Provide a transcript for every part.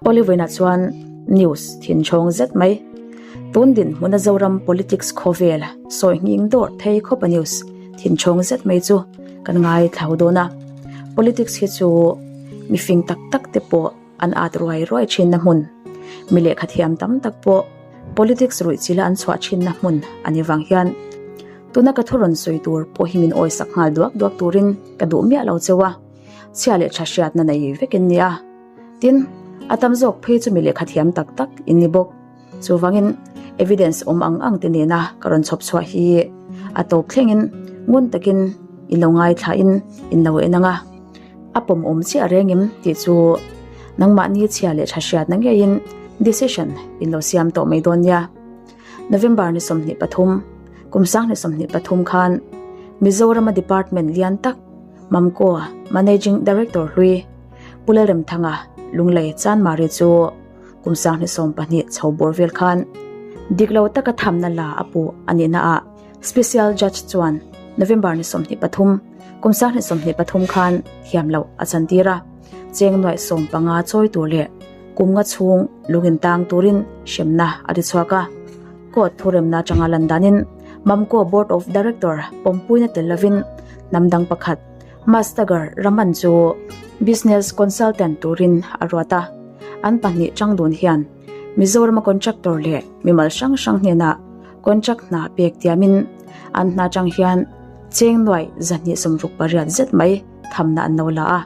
Oliver-a chuan news thin chhawng zet mai. Tun dinhmuna Zoram politics khawvel sawi nghing dawrh thei khawpa news thin chhawng zet mai chu kan ngai thlau dawn a. Politics hi chu mifing tak tak te pawh an at ruai ruai thinna hmun, mi lehkha thiam tam tak pawh politics ruih chila an chhuah thinna hmun a ni vang hian tuna ka thu rawn sawi tur pawh hi min awisak nghal duak duak turin ka duh miah lo cheu a, chhia leh tha hriatna nei vekin nia. Tin, a tam zawk phei chu mi lehkha thiam tak tak in ni bawk. Chuvangin evidence awm ang ang te nena ka rawn chhawp chhuah hi a tawp thlengin ngun takin in lo ngaithlain in lo en ang a. A pawm awm chiah reng em tih chu nangmahni chhia leh tha hriatna ngeiin decision in lo siam tawh mai dawn nia. November ni 23, kum 2023 khan Mizorama department lian tak Mamko Managing Director hlui Pu Lalremthanga Lunglei Chanmari chu kum 2020 chho bawr vel khan dik lo taka thamna la a puh a nihna ah Special Judge chuan November ni 23, kum 2023 khan thiam loh a chantir a, cheng nuaih 15 chawi tur leh kum nga chhung lungin tang turin hremna a ti chhuak a. Court thuremna atanga lan danin Mamco Board of Director pawmpuina tel lovin hnam dang pakhat Mastagar Raman chu Business Consultant turin a ruat a, an pahnih chang dun hian Mizorama contractor leh mimal hrang hrang hnenah contract hna pek tiamin an hna chang hian cheng nuaih 268 zet mai thamna an lo la a.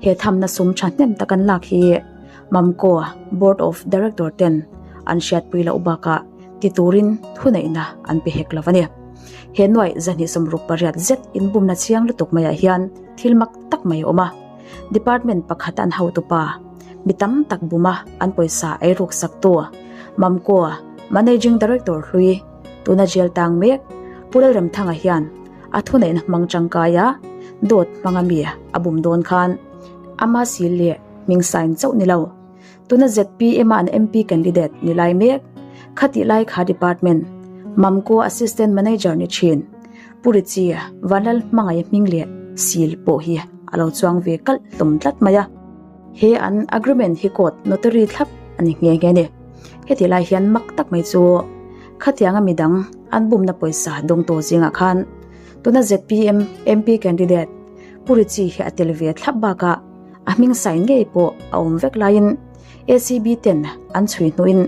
He thamna sum thahnem tak an lak hi Mamco Board of Director ten an hriatpui loh bakah ti turin thuneihna an pe hek lo a ni. He nuaih 268 zet inbumna chiang lutuk maiah hian thil mak tak mai a awm a. Department pakhat an hotupa mi tam tak buma an pawisa ei ruk saktu Mamco Managing Director hlui tuna jail tang mek Pu Lalremthanga hian a thuneihna hmang tangkaia dawt hmanga mi a bum dawn khan ama sil leh hming sign chauh ni lo. Tuna ZPM a an MP candidate ni lai mek khatih lai kha department Mamco Assistant Manager ni thin Pu Richie Vanlal hmangaih hming leh sil pawh hi a lo chuang ve kalh hlawm tlat mai a. He an agreement hi court notary thlap a ni nghe nghe a ni. Hetih lai hian mak tak mai chu khatianga midang an bumna pawisa dawngtu zingah khan tuna ZPM MP candidate Pu Richie hi a tel ve thlap bakah a hming sign ngei pawh a awm vek laiin ACB ten an chhui hnuin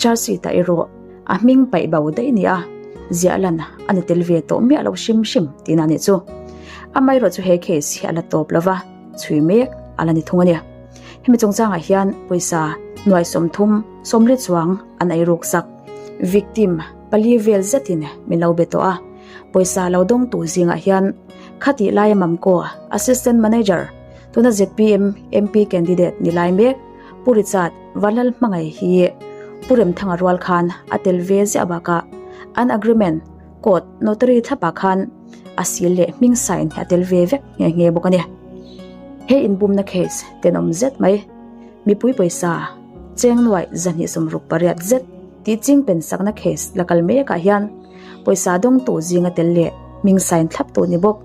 charge sheet ah erawh a hming paih bo daih a ni a, ziah lan a ni tel ve tawh miah lo hrim hrim tihna a nih chu. Amaherawh chu he case hi a la tawp lova chhui mek a la ni thung a ni. Hemi chungchangah hian pawisa nuai 30, 40 chuang an ei ruk sak. Victim pali vel zetin min lo be tawh a, pawisa lo dawngtu zingah hian khatih laia Mamco Assistant Manager tuna ZPM MP candidate ni lai mek Pu Richard Vanlal Hmangaih hi Pu Remthanga rual khan a tel ve ziah bakah an agreement court notary thlapah khan a sil leh hming sign hi a tel ve vek nghe nghe bawk a ni. He inbumna case tenawm zet mai mipui pawisa cheng nuaih 268 zet tih ching pen sakna case la kal mekah hian pawisa dawngtu zinga tel leh hming sign thlaptu ni bawk.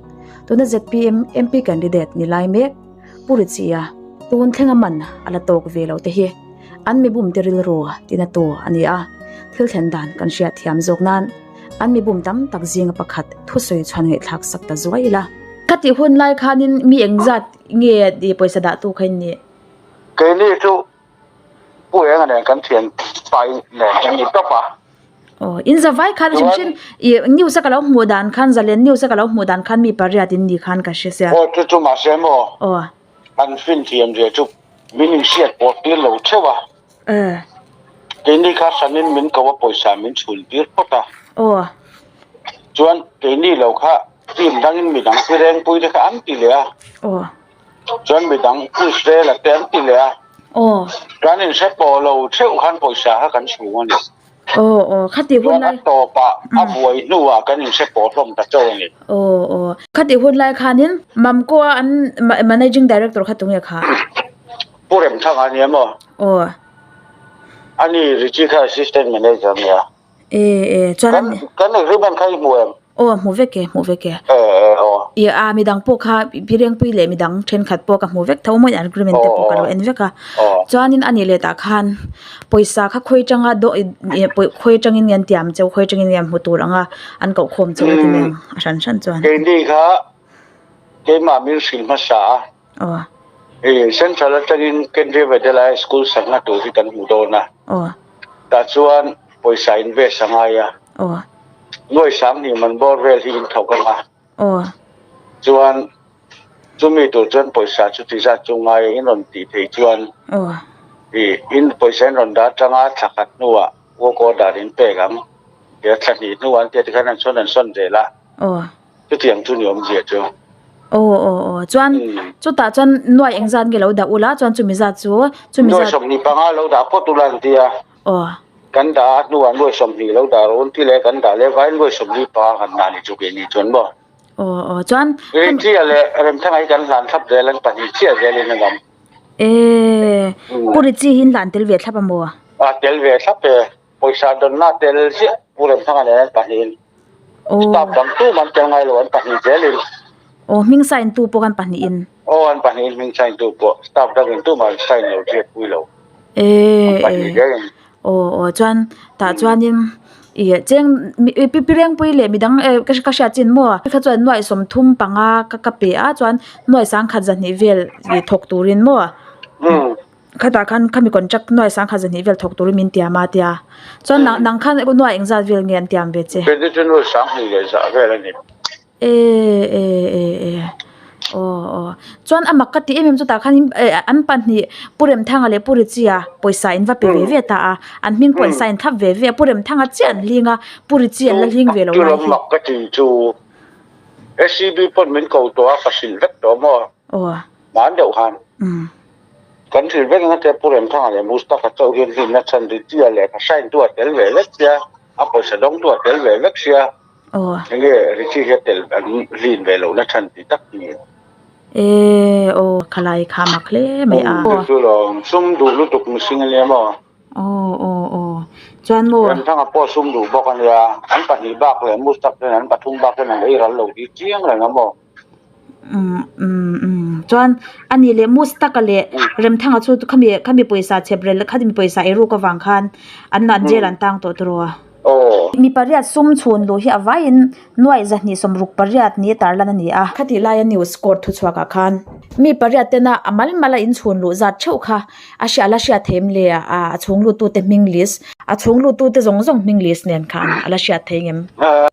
Tuna ZPM MP candidate ni lai mek Pu Richie-a tun thlenga man a la tawk ve lo te hi an mibum te rilru tina tu a ni a, thil thlen dan kan hriat thiam zawk nan an mibum tam tak zinga pakhat thusawi chhuan ngaihthlak sak ta zuai ila. Ka tih hun lai khanin mi engzat nge pawisa dah tu kha in nih? Keini chu Pu Enga nen kan thian pai nen kan ni tawp a. Aw, in za vai khan hrim hrim i news a ka lo hmuh dan khan zalen news a ka lo hmuh dan khan mi pariat in ni khan ka hre sia. Aw chu chu mahse maw. Aw. An fin thiam zia chu min inhriat pawh tir lo theuh a. Eh. Keini kha hranin min ko a pawisa min chhun tir phawt a. Aw. Chuan keini lo kha team dangin midang pi rengpui te kha an ti leh a. Aw. Chuan midang Pu Israel-a te an ti leh a. Aw. Kan inhre pawh lo theuh khan pawisa kha kan chhung a ni. Aw aw khati hun lai. Chuan a tawpah a buai hnuah kan inhre pawh hlawm ta chauh a ni. Aw aw khati hun lai khanin Mamco-a an managing director kha tunge kha? Pu Remthanga a ni em aw? Aw. Ani Richie kha assistant manager a nia. E e chuan Kan agreement kha i hmu em? Aw hmu vek e, hmu vek e. E e aw. I a midang pawh kha Pi Rengpui leh midang thenkhat pawh ka hmu vek tho maw agreement te pawh ka lo en vek a. Chuanin a nih leh tah khan pawisa kha khawi atanga daw khawi atangin nge an tiam cheu khawi atangin nge an hmu tur anga an koh khawm cheu a ti mai ang a hran hran chuan. Keini kha keimah min hrilh hmasa a. Aw. I Central atangin Kendriya Vidyalaya School sakna tur hi kan hmu dawn a. Aw. Tah chuan pawisa invest a ngai a. Aw. Nuai sanghnih man bawr vel hi in thawk ang a. Aw. Chuan chumi tur chuan pawisa chu ti zat chu ngai a in rawn tih theih chuan. Aw. I in pawisa in rawn dah atanga thla khat hnuah work order in pek ang. Tia thla hnih hnuah an tia tikhan an sawn an sawn zel a. Aw. Chutiang chu ni awmzia chu. Aw aw aw chuan chutah chuan nuai engzat nge lo dah ula chuan chumi zat chu chumi zat. Nuai 25 lo dah phawt ula an ti a. Aw. Kan dah a hnuah nuai 20 lo dah rawh an ti leh kan dah leh vaiin nuai 45 kan dah ni chu keini chuan maw. Aw aw chuan. Richiah leh Remthanga hi kan hlan thlap zel an pahnih chiah zelin an awm. Eee Pu Richi hi an hlan tel ve thlap a maw? A tel ve thlap e. Pawisa dawnna tel ziah Pu Remthanga nen an pahnihin staff dang tum an tel ngai lo an pahnih zelin. Aw hming sign tu pawh an pahnihin. Aw an pahnihin hming sign tu pawh staff dangin tumah an sign lo hriat pui lo. An pahnih zelin. Aw aw chuan tah chuanin ih cheng pi pi Rengpui leh midang eh ka hriat chin maw kha chuan nuaih 35 ka ka pe a chuan nuaih 10,000 zahnih vel thawk turin maw. Khatah khan khami contract nuai 10,000 zahnih vel thawk turin min tiam a tia. Chuan nang nang khan nuai engzat vel nge an tiam ve che? Kei chu nuai 20 leh zah vel a ni. E e e e aw aw chuan a mak ka ti em em chutah khan an pahnih Pu Remthanga leh Pu Richia pawisa in va pe ve ve ta a, an hming pawh an sign thlap ve ve a, Pu Remthanga chiah an hling a, Pu Richie an la hling ve lo lai hi. Chu mak ka ti chu SCB pawn min ko tawh a ka hrilh vek tawh maw? Aw. Hman deuh khan kan hrilh vek ang tia Pu Remthanga leh Mustapha chauh hian hlimna chhan Ritia lehkha sign tu a tel ve vek sia, a pawisa dawng tu a tel ve vek sia, enge Richi hi a tel an hlin ve lohna chhan ti tak ni. E aw khalai kha mak hle mai a. Chu chu lawm sum duh lutuk mihring ania maw. Aw aw aw chuan maw. Remthanga pawh sum duh bawk ania, an pahnih bak leh Mustapha ten an pathum bak ten an ei ral lo hi chiang reng a maw. Umm umm umm chuan a nih leh Mustaka leh Remthanga chu khami khami pawisa chhep rel khami pawisa ei ruk avang khan an an jail an tang tawh tawh a. Mi pariat sum chhun luh hi a vaiin nuaih 268 ni tarlan a ni a. Khatih laia news court thuchhuak ah khan mi pariat tena a mal mala in chhun luh zat theuh kha a hria la hriat theih em le a a chhung lut tute hming list a chhung lut tute zawng zawng hming list nen khan a la hriat thei ngem.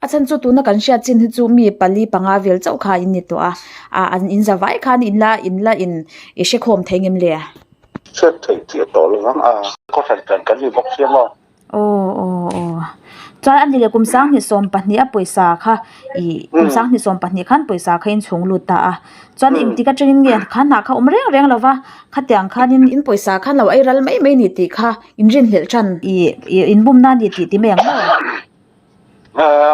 A chhan chu tuna kan hriat chin hi chu mi pali panga vel chauh kha in ni tawh a ah an in za vai khan in la in la in i hrekhawm thei ngem le. Hriat theih chiah tawh lo vang a khaw hran hran kan ni bawk sia maw. Aw aw aw chuan a ni leh kum 2012 a pawisa kha ih kum 2012 khan pawisa kha in chhung lut ta a chuan engtik atangin nge kha hnah kha awm reng reng lova khatiang khanin in pawisa khan lo ei ral mai mai ni tih kha in rinhlelh tan ih ih in bumna a ni tih ti mai ang maw.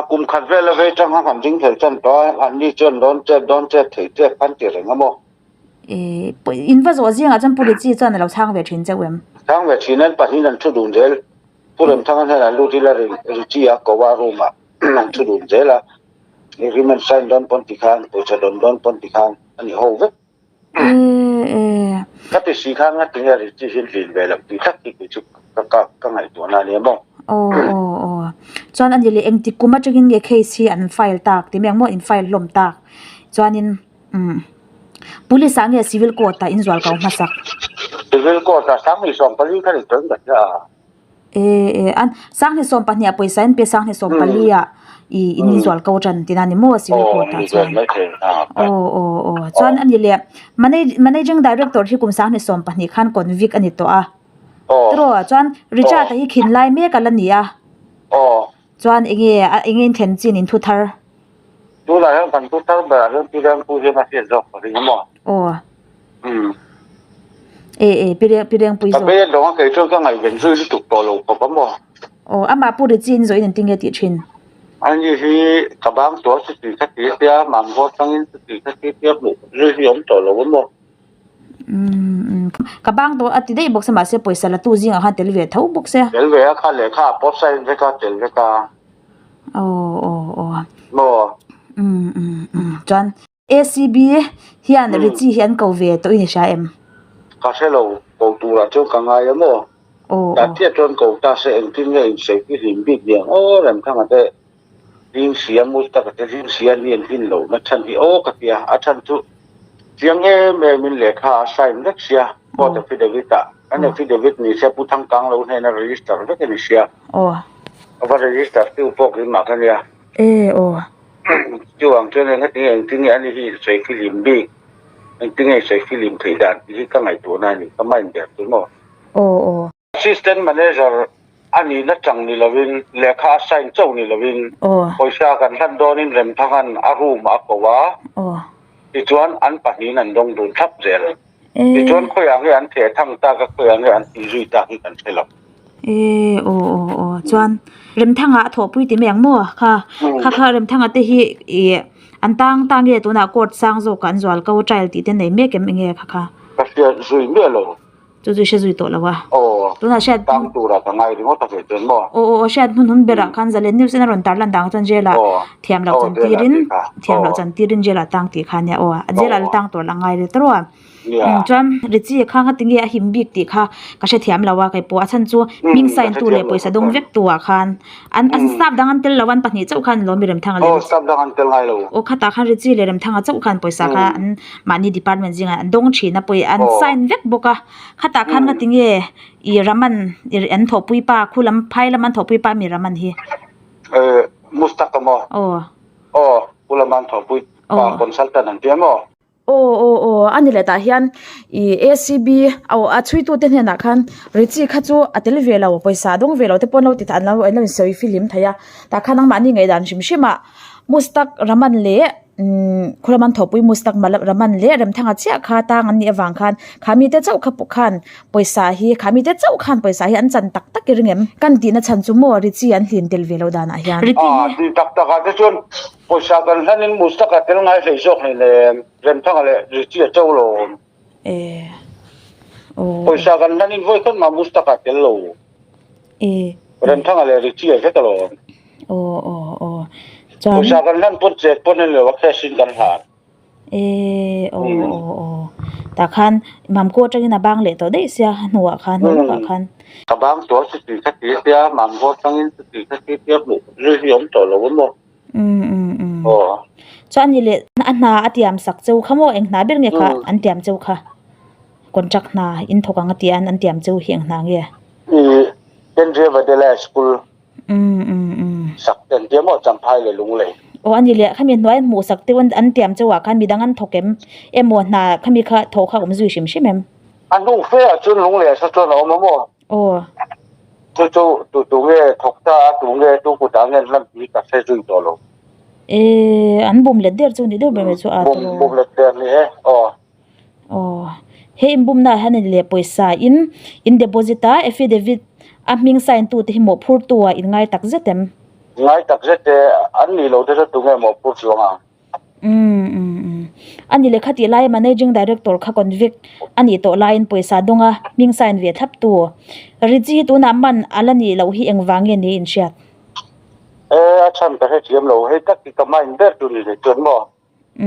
Kum khat vel a vei tang kha kan ringhlelh tan tawh a an ni chuan dawn tep dawn tep thei tep khan ti reng a maw. Ehh in va zawh zingah chuan Pu Richie chuan a lo chhang ve thin chauh em? Chhang ve thin an pahnihin an thu dun zel. Pu Remthanga hnenah lut ila Richie a ko a room ah an thu dun zel a. Agreement sign dawn pawn ti khan pawisa dawn dawn pawn ti khan a ni ho vek. Ehh. Ka ti si khan nga tinge Richie hi hlin ve loh tih tak hi kei chu ka ka ka ngaihtuahna a nia maw. Aw aw aw. Chuan a ni leh engtik kum atangin nge case hi an file tak ti mai ang maw in file hlawm tak. Chuanin. Umm. Police ah nge civil court ah inzual ko hmasak? Civil court ah 2014 kha ni tawhin ka hria a. E e an 2012 ah pawisa in pe 2014 ah i in inzual ko tan tina ni maw civil court ah chuan. Aw aw aw chuan ani leh managing director hi kum 2012 khan convict ani tawh a. Tiraw chuan Richard a hi khin lai mek ala ni a. Chuan enge enge in thlen chin in thu thar. Tunah hian kan thu thar berah hian Pi Rengpui hian a hriat zawk ka ring a maw? Aw. Umm. E e Pi Reng Pi Rengpui zawk. Ka be dawng a kei chuan ka ngaihven zui lutuk tawh lo khawp a maw? Aw amah Pu Richie in zawhin engtin nge tih thin? Ani hi ka bang tual chuti kha ti sia, mamawh atangin chuti kha ti sia hmuh zui hi awm tawh lo a maw? Umm ka bang tawh a ti daih bawk se mahse pawisa la tu zingah khan tel ve tho bawk se. Tel ve a kha lehkha a pawt sign vek a tel vek a. Aw aw aw. Maw? Umm umm umm chuan ACB hian Richie hi an ko ve tawh i ni hria em? Ka hre lo, ko turah chuan ka ngai a maw? Tah chiah chuan ko ta se engtin nge insawi hi hlim bik ni ang aw Remthanga te hlim sia Mustaka te hlim sia ni an hlin loh na chhan hi aw ka ti a, a chhan chu chiang em em in lehkha a sign vek sia court affidavit ah an affidavit ni se Pu Thangkang lo hnena register vek a ni sia a va register tu pawh keimah ka nia. E aw. Chuvang chuan engati nge engtin nge ani hi insawi filim bik, engtin nge insawi filim theih dan tih hi ka ngaihtuahna a ni, ka mind ber chu maw. Aw aw. Assistant manager a nihna chang ni lovin, lehkha a sign chauh ni lovin, pawisa kan hlan dawnin Remthanga'n a room a ko a, tichuan an pahnihin an dawng dun thlap zel. Tichuan khawiah nge an theh thang tak a, khawiah nge an tih zui tak hi kan hre lo. E aw aw aw chuan Remthanga a thawhpui ti mai ang maw kha kha kha Remthanga te hi ih an tang tang nge tunah court sang zawkah an zual ko trial tih te nei mek em enge kha kha. Ka hriat zui miah lo. Chu chu i hre zui tawh lo a. Aw. Tunah hriat. Tang turah ka ngai ringawt a ve chuan maw. Aw aw aw hriat hmun hun berah khan Zalen News in a rawn tar lan dang chuan jail ah thiam loh chan tirin thiam loh chan tirin jail ah tang tih kha nia aw a jail ah la tang tur la ngai let rawh a. Chuan Richie kha nga tinge a him bik tih kha ka hre thiam lo a kei pawh a chhan chu hming sign tu leh pawisa dawng vek tu ah khan an an staff dang an tel lo a an pahnih chauh khan lawm i Remthanga leh Aw staff dang an tel ngai lo. Aw khatah khan Richie leh Remthanga chauh khan pawisa kha an mahni department zingah an dawng thin a pawi an sign vek bawk a khatah khan nga tinge i Raman i an thawhpui pa khu lam phai lam an thawhpui pa mi Raman hi. Eh Mustaka maw? Aw. Aw khu lam an thawhpui pa consultant an tia maw? Aw aw aw a ni leh tah hian ih acb aw a chhuitute hnenah khan Richie kha chu a tel ve lo pawisa a dawng ve lo te pawh an lo ti an lo an lo insawi fihlim thei a tah khan anmahni ngaihdan hrim hrim ah Mustak Raman leh umm khawlama an thawhpui Mustak Raman leh Remthanga chiah kha tang an nih avang khan kha mite chauh kha pawh khan pawisa hi kha mite chauh khan pawisa hi an chan tak tak i ring em kan tihna chhan chu maw Richie an hlin tel ve loh danah hian. Aw ti tak tak ah te chuan Pawisa kan hlan in Mustak a tel ngai hlei zawk hlei nen Remthanga leh Richie a cho lo. E. Aw. Pawisa kan hlan in vawi khat mah Mustak a tel lo. E. Remthanga leh Richie a vek alawm. Aw aw aw. Chuan. Pawisa kan hlan pawn chet pawn a ni lo a cash in kan hlan. E aw aw aw. Tah khan Mamko atangin a bang leh tawh daih sia a hnuah khan hnu lawkah khan. Ka bang tawh chuti kha ti sia Mamko atangin chuti kha ti sia hmuh zui hi awm tawh lo a maw. Umm umm umm. Chuan ni leh a hna a tiam sak cheu kha maw eng hna ber nge kha an tiam cheu kha contract hna in thawk ang a tia an tiam cheu hi eng hna nge? I Kendriya Vidyalaya School Umm umm umm. Sak te an tia maw Champhai leh Lunglei. Aw a ni leh khami hnuai hmuh sak te an tiam cheu ah khan midang an thawk em emaw hna khami kha thawh kha awm zui hrim hrim em? A hnu fe ah chuan Lunglei ah saw chuan a awm a maw? Aw. Chu chu tu tu nge thawk ta a, tu nge tu kutah nge an hlan tih ka hre zui tawh lo. E, an bum let der chu ni deuh ber mai chu a tawh. Bum let der ni e, aw. Aw, he inbumna ah hian in leh pawisa in in deposit a, affidavit a hming sign tu te hi mawhphur tu ah in ngai tak zet em? Ngai tak zet e, an nih lo te chu tu nge mawhphur chuang ang? Umm umm umm. A ni lehkha tih laia Managing Director kha convict a nih tawh laiin pawisa dawnga hming sign ve thlap tu. Richie hi tunah man a la nih loh hi engvang nge ni inhriat? E, a chhan ka hrethiam lo. Hei tak hi ka mind ber tur ni leh chuan maw?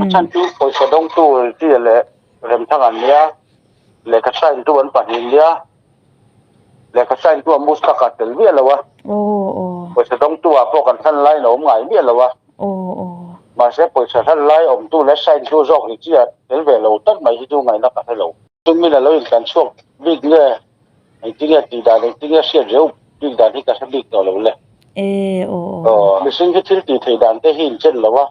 A chhan chu pawisa dawngtu Richie leh Remthanga an nia, lehkha sign tu an pahnih nia. Lehkha sign tu a Mustaka a tel miah lo a. Pawisa dawngtu ah pawh kan hlan laiin a awm ngai miah lo a. Mahse pawisa hlan lai awmtu leh sign tu zawk hi chiah tel ve lo tak mai hi chu ngaihna ka hre lo. Chumin a lo intlan chhuak bik nge engtin nge tih dan engtin nge hriat reuh bik dan hi ka hre bik tawh lo le. Mihring hi thil tih theih dan te hi inchen lo a.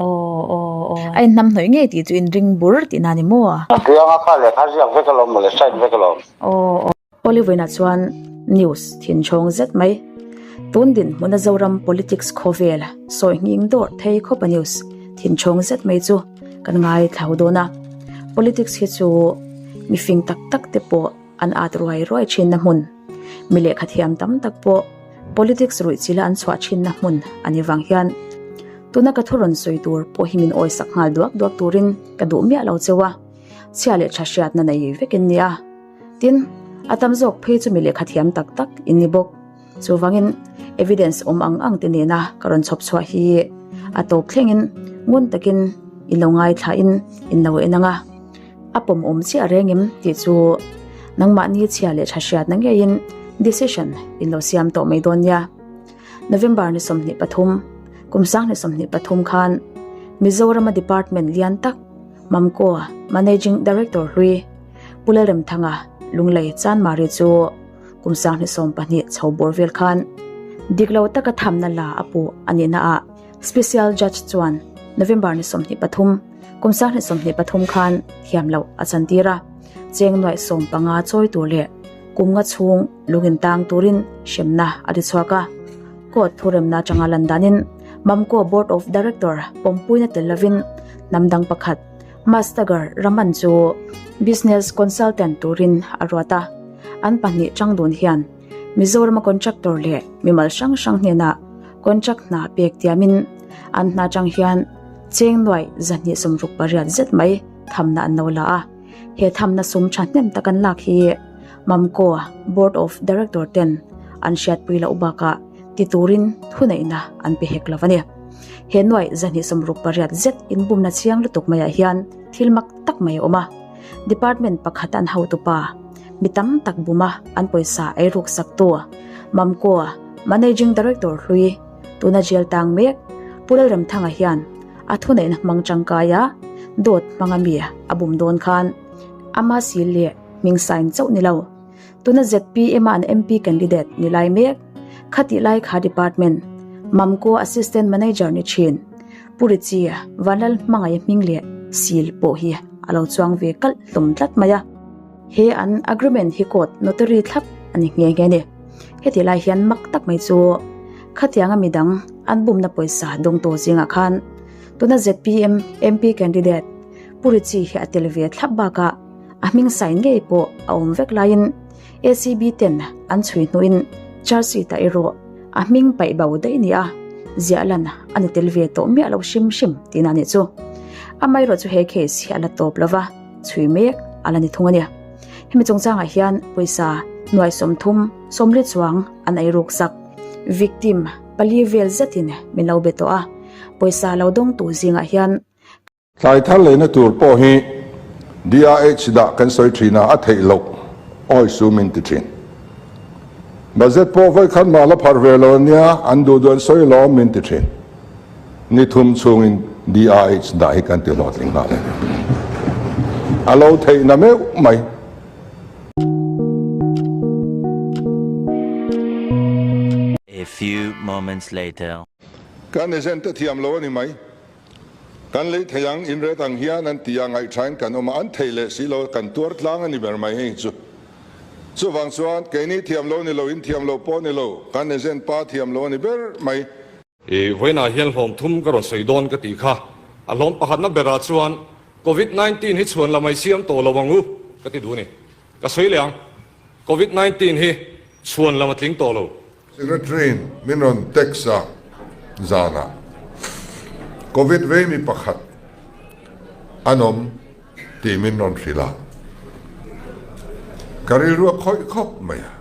Aw aw aw. A inhnam hnawih ngei tih chu inring bur tih na ni maw? A pianga kha lehkha ziak vek alawm mawle, sign vek alawm. Aw aw. Oliver-a chuan news thinchhawng zet mai. Tun dinhmuna Zoram politics khawvel sawi nghing dawrh thei khawpa news thinchhawng zet mai chu kan ngaithla dawn a. Politics hi chu mifing tak tak te pawh an at ruai ruai thinna hmun, mi lehkha thiam tam tak pawh politics ruih chila an chhuah thinna hmun a ni vang hian tuna ka thu rawn sawi tur pawh hi min awisak nghal duak duak turin ka duh miah lo cheu a, chhia leh tha hriatna nei vekin nia. Tin, a tam zawk phei chu mi lehkha thiam tak tak in ni bawk. Chuvangin evidence awm ang ang te nena ka rawn chhawp chhuah hi. A tawp thlengin ngun takin in lo ngaithlain in lo en ang a, a pawm awm chiah reng em tih chu nangmahni chhia leh tha hriatna ngeiin decision in lo siam tawh mai dawn nia. November ni 23, kum 2023 khan Mizorama department lian tak Mamko Managing Director hlui Pu Lalremthanga Lunglei Chanmari chu kum 2012 chho bawr vel khan dik lo taka thamna la a puh a nihna ah Special Judge chuan November ni 23, kum 2023 khan thiam loh a chantir a, cheng nuaih 15 chawi tur leh kum nga chhung lungin tang turin hremna a ti chhuak a. Court thuremna atanga lan danin Mamco Board of Director pawmpuina tel lovin hnam dang pakhat Mastagar Raman chu Business Consultant turin a ruat a, an pahnih tang dun hian Mizorama contractor leh mimal hrang hrang hnenah contract hna pek tiamin an hna tang hian cheng nuaih 268 zet mai thamna an lo la a. He thamna sum thahnem tak an lak hi Mamco Board of Director ten an hriatpui loh bakah ti turin thuneihna an pe hek lo a ni. He nuaih 268 zet inbumna chiang lutuk maiah hian thil mak tak mai a awm a. Department pakhat an hotupa mi tam tak buma an pawisa ei ruk saktu Mamco Managing Director hlui tuna jail tang mek Pu Lalremthanga hian a thuneihna hmang tangkaia dawt hmanga mi a bum dawn khan ama sil leh hming sign chauh ni lo. Tuna ZPM a an MP candidate ni lai mek khatih lai kha department Mamco Assistant Manager ni thin Pu Richie Vanlal hmangaih hming leh seal pawh hi a lo chuang ve kalh hlawm tlat mai a. He an agreement hi court notary thlap a ni nghe nghe a ni. Heti lai hian mak tak mai chu khatianga midang an bumna pawisa dawngtu zingah khan tuna ZPM MP candidate Pu Richie hi a tel ve thlap bakah a hming sign ngei pawh a awm vek laiin ACB ten an chhui hnuin charge sheet ah erawh a hming paih bo daih ni a, ziah lan a ni tel ve tawh miah lo hrim hrim tihna a nih chu. Amaherawh chu he case hi a la tawp lova, chhui mek a la ni thung a ni. Hemi chungchangah hian pawisa nuai 30, 40 chuang an ei ruk sak. Victim pali vel zetin min lo be tawh a, pawisa lo dawngtu zingah hian Tlai thar leina tur pawh hi DRH dah kan sawi thin a, a theih loh awi su min ti thin. Budget pawh vawi khat mah la pharh ve lo ania, an duh duh an sawi lawm min ti thin. Ni thum chhungin DRH dah hi kan ti hlawhtling nghal e. A lo theih na meuh mai. A few moments later. Kan agent te thiam lo a ni mai. Kan lei thei ang, in ret ang hian an ti a, ngaihthain kan awm a, an thei leh si lo, kan tuar tlang a ni ber mai hei chu. Chuvang chuan keini thiam lo ni lo, in thiam lo pawh ni lo, kan agent pa thiam lo a ni ber mai. I vawiinah hian hlawm thum ka rawn sawi dawn ka tih kha. A hlawm pakhatna berah chuan Covid 19 hi chhuan la mai siam tawh lo ang u ka ti duh a ni. Ka sawi leh ang, Covid 19 hi chhuan lam a tling tawh lo. Secretary in min rawn text a zanah Covid vei mi pakhat an awm tih min rawn hrilh a, ka rilru a khawih khawp mai a.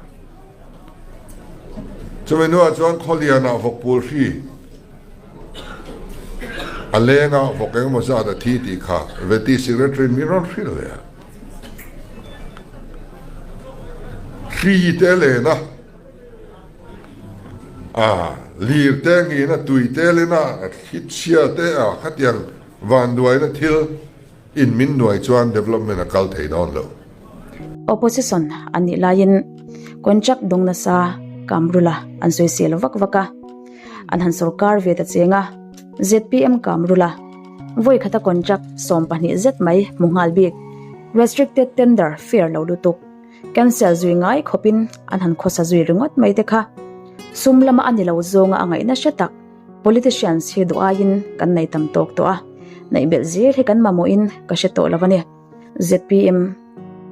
Chumi hnuah chuan Khawlianah vawkpul hri a leng a, vawk engemaw zat a thi tih kha Vety Secretary in min rawn hrilh leh a. Hri te len a. A lir te ngin a tui tel in a thli chhia te a khatiang vanduaina thil in min nuai chuan development a kal thei dawn lo. Opposition an nih laiin contract dawng nasa Kamrula an sawisel vak vak a, an han sorkar ve ta cheng a, zpm Kamrula vawi khata contract 12 zet mai hmu nghal bik restricted tender fair lo lutuk. Cancel zui ngai khawpin an han khawsa zui ringawt mai te kha. Sum lama a ni lo zawnga a ngaihna hre tak politicians hi duh aiin kan nei tam tawk tawh a, neih belh zel hi kan mamawhin ka hre tawh lo a ni. Zpm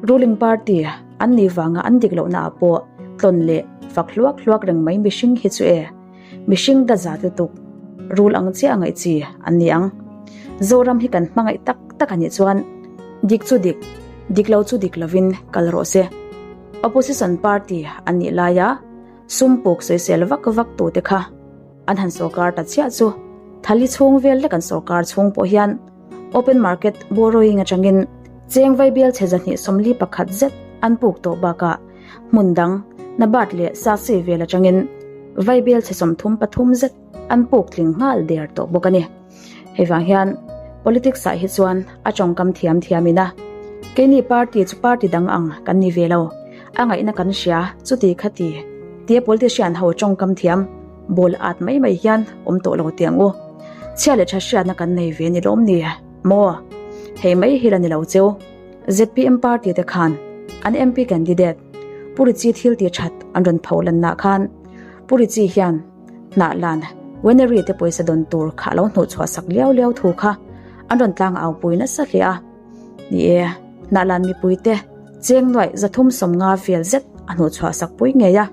ruling party an nih vanga an dik lohna ah pawh tlawn leh fak hluak hluak reng mai mihring hi chu e. Mihring da zat lutuk rul ang chiah a ngaih chi an ni ang. Zoram hi kan hmangaih tak tak a nih chuan dik chu dik, dik lo chu dik lovin kal rawh se. Opposition party an nih laia sum puk sawisel vak vak tute kha an han sawrkar ta chiah chu. Thali chhung vel lek an sorkar chhung pawh hian open market borrowing atangin cheng vaibial chhe 241 zet an puk tawh bakah hmun dang Nabard leh Sasi vel atangin vaibial chhe 33 zet an puk tling nghal der tawh bawk a ni. Hei vang hian politics ah hi chuan a tawngkam thiam thiam in a, keini party chu party dang ang kan ni ve lo, a ngaihna kan hria chuti khati tia politician ho tawngkam thiam bawl at mai mai hian awm tawh lo tih ang u. Chhia leh tha hriatna kan nei ve ni lawm ni maw? Hei mai hi la ni lo cheu. Zpm party te khan an MP candidate Pu Richie thil ti that an rawn pho lanna khan Pu Richie hian Hnah lan Winery te pawisa dawn tur kha a lo hnuh chhuah sak liau liau thu kha an rawn tlang au pui nasa hle a. Ni e, hnah lan mipui te cheng nuaih 350 vel zet a hnuh chhuah sak pui ngei a,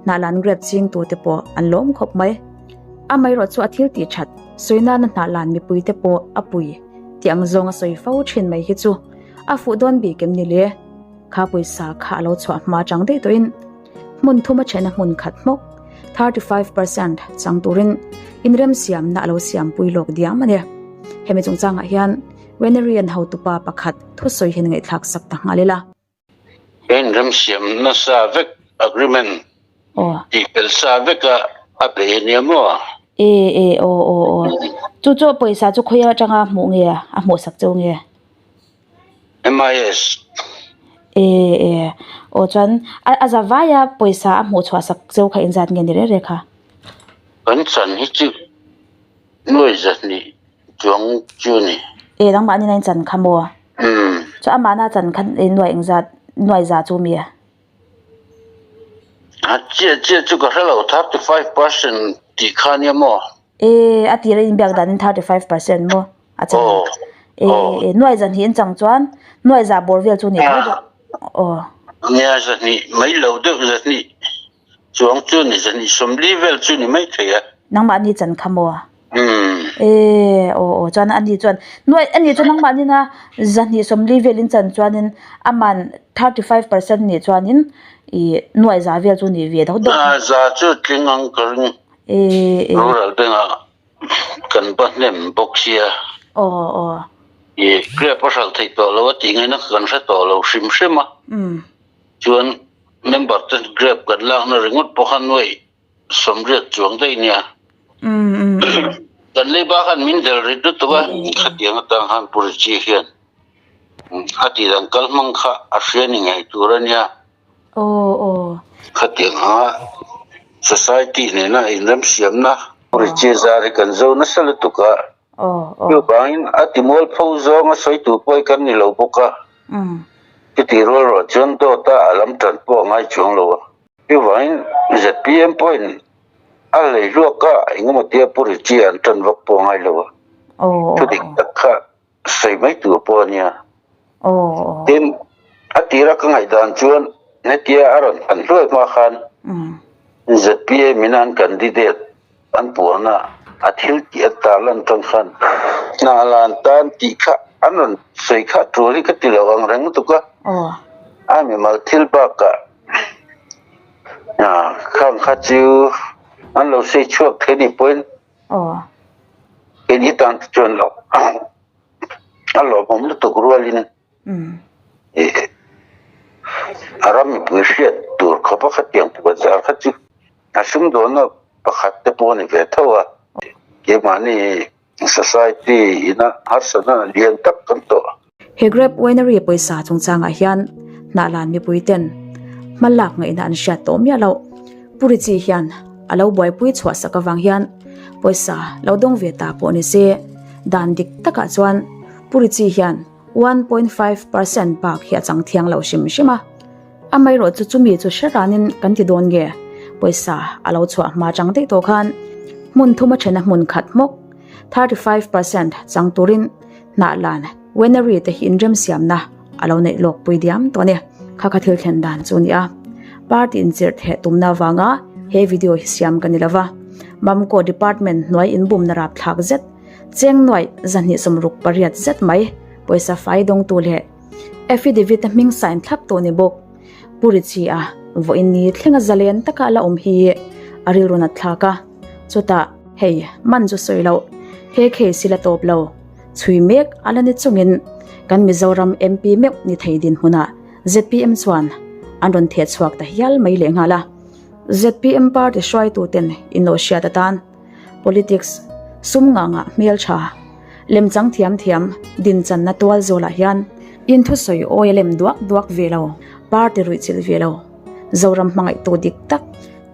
hnah lan grape ching tu te pawh an lawm khawp mai. Amaherawh chu a thil tih that sawi nana hnah lan mipui te pawh a pui tih ang zawng a sawi fo thin mai hi chu a fuh dawn bik em ni le? Kha pawisa kha a lo chhuah hma chang daih tawhin Hmun thuma chhena hmun khat hmawk, 35%, chang turin inremsiamna a lo siampui lawk diam a ni. Hemi chungchangah hian Wenerian hotupa pakhat thusawi hian ngaihthlak sak ta nghal ila. He inremsiamna sa vek, agreement, tih fel sa veka a bei a nia maw? E e aw aw aw. Chu chu pawisa chu khawi atanga hmuh nge a hmuhsak cheu nge? MIS. E e aw chuan a a za vaia pawisa a hmuh chhuah sak cheu kha inzat nge ni reng reng kha? Kan chan hi chu nuai zahnih chuang chu a ni. E nangmahni na in chan kha maw? Umm. Chuan amahna chan kha nuai engzat nuai za chu mi a? A chiah chiah chu ka hre lo 35% tih kha nia maw? E a tir a inbiak danin 35% maw a chang a. E e nuai zahnih an chang chuan nuai za bawr vel chu ni tho deuh. Aw. Nia zahnih mai lo deuh zahnih chuang chu ni zahnih 40 vel chu ni mai thei a. Nangmahni chan kha maw? E aw aw chuan ani chuan nuai ani chuan nangmah nina zahnih 40 vel in chan chuanin aman 35% nih chuanin ih nuai za vel chu ni ve deuh deuh. A za chu tling ang ka ring. E e. Rural bank ah kan va hnem bawk sia. Aw aw. Ih grape a hralh theih tawh lo a tih ngaihna kan hre tawh lo hrim hrim a. Chuan member te grape kan lakna ringawt pawh kha nuai 80 chuang daih nia. Kan leiba khan min del rit lutuk a, khatiang atang khan Pu Richie hian a tih dan kal hmang kha a hria ni ngei tur a nia. Khatiang anga society nena inremsiamna Pu Richie zar hi kan zo nasa lutuk a, chuvangin a ti mualpho zawng a sawi tur pawh hi kan ni lo bawk a, chutih rual ruah chuan dawta a lam tan pawh a ngai chuang lo a. Chuvangin zpm pawhin a lei hluak a, engemaw tia Pu Richie an tan vak pawh a ngai lo a, thu dik tak kha sawi mai tur pawh a nia. Tin, a tira ka ngaihdan chuan hetia a rawn than hluai hma khan zpm in an candidate An puana a thil tih a tarlan tan khan hna lan tan tih kha an rawn sawi kha tul hi ka ti lo ang reng lutuk a. A mimal thil bakah khang kha chu an lo sawi chhuak thei ni pawhin keini tan te chuan lo a lawmawm lutuk rualin a ram mipui hriat tur khawpa khatiang puan zar kha chu A sumdawnna pakhat te pawh a ni ve tho a, keimahni society ina harsatna lian tak kan tawh. He Grape Winery pawisa chungchangah hian hnahlan mipui ten hma lak ngaihna an hriat tawh miah loh. Pu Richie hian a lo buaipui chhuah sak avang hian pawisa lo dawng ve ta pawh ni se, dan dik takah chuan Pu Richie hian 1.5% bak hi a chang thiang lo hrim hrim a. Amaherawh chu chumi chu hre ranin kan ti dawn nge? Pawisa a lo chhuah hma chang daih tawh khan hmun thuma thena hmun khat hmawk, 35%, chang turin hnah lan winery te hi inremsiamna a lo neih lawk pui diam tawh a ni. Kha kha thil thlen dan chu a ni a, party inchirh theh tumna avanga he video hi siam ka ni lova, Mamco department hnuai inbumna rapthlak zet, cheng nuaih 268 zet mai pawisa fai dawngtu leh Affidavit a hming sign thlap tawh ni bawk. Pu Richie a vawiin ni thlenga zalen taka la awm hi a rilru nat thlak a. Chutah hei man chu sawi loh. He case hi la tawp lo, chhui mek a la ni chungin kan Mizoram MP meuh ni thei dinhmunah zpm chuan an rawn theh chhuak ta hial mai lehnghal a. Zpm party hruaituten in lo hriat atan politics sum ngah ngah hmeltha lemchang thiam thiam dinchanna tual zawlah hian in thusawi awi a lem duak duak ve lo, party ruihchilh ve lo, Zoram hmangaihtu dik tak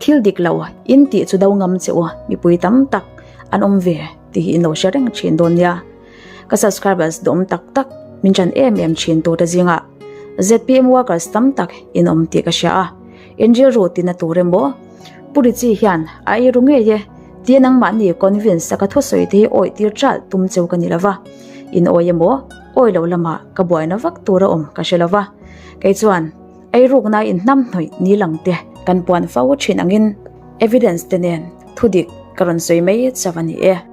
thil dik lo in tih chu do ngam che u mipui tam tak an awm ve tih hi in lo hre reng thin dawn nia. Ka subscribers duhawm tak tak min ṭan em em thin tur te zingah zpm workers tam tak in awm tih ka hria a, in rilru tina tur emaw Pu Richie hian a ei ru ngei e tia nangmahni convince a ka thusawi te hi awih tir ṭalh tum cheu ka ni lova, in awi emaw awi lo lamah ka buaina vak tur a awm ka hre lova, kei chuan ei rukna in hnam hnawih ni lang te kan puan fo thin angin evidence te nen thudik ka rawn sawi mai chauh a ni e.